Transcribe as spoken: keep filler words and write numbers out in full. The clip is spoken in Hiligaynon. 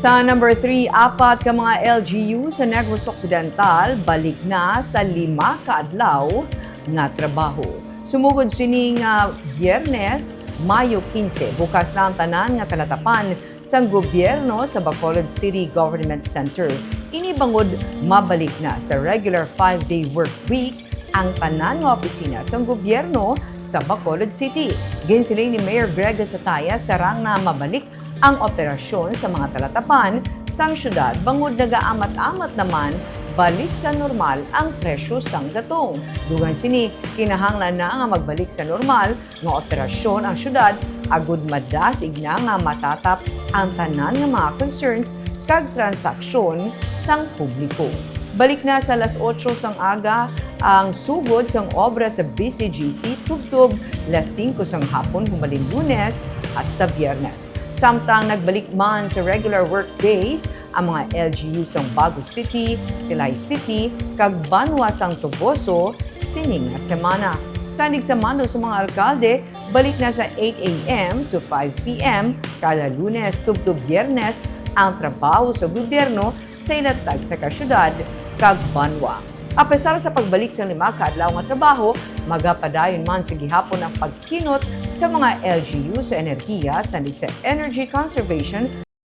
Sa number three, apat ka mga L G U sa Negros Occidental balik na sa lima ka adlaw nga trabaho. Sumugod sini nga Biyernes, Mayo quince, bukas na ang tanan nga talatapan sang gobyerno sa Bacolod City Government Center. Ini bangod mabalik na sa regular five-day work week ang tanan nga opisina sang gobyerno sa Bacolod City. Ginsiling ni Mayor Greg Sataya, sarang na mabalik ang operasyon sa mga talatapan sang syudad, bangod nagaamat-amat naman balik sa normal ang presyo sang gatong. Dugang sini, kinahanglan na nga magbalik sa normal nga operasyon ang syudad, agud madasig na nga matatap ang tanan nga mga concerns kag transaksyon sang publiko. Balik na sa alas otso sang aga ang sugod sang obra sa B C G C tubtob las singko sang hapon, humalin Lunes hasta Biyernes. Samtang nagbalik man sa regular work days ang mga L G U sang Bago City, Silay City, kag Banwa sang Toboso sini nga semana. Sanig sa mando sa mga alkalde, balik na sa eight a m to five p m kada Lunes tubtob Biyernes ang trabaho sa gobyerno sa ila tagsa ka syudad kag banwa. Apesar sa pagbalik sa lima ka adlaw nga trabaho, magapadayon man sa gihapon ang pagkinot sa mga L G U sa enerhiya, sanig sa Energy Conservation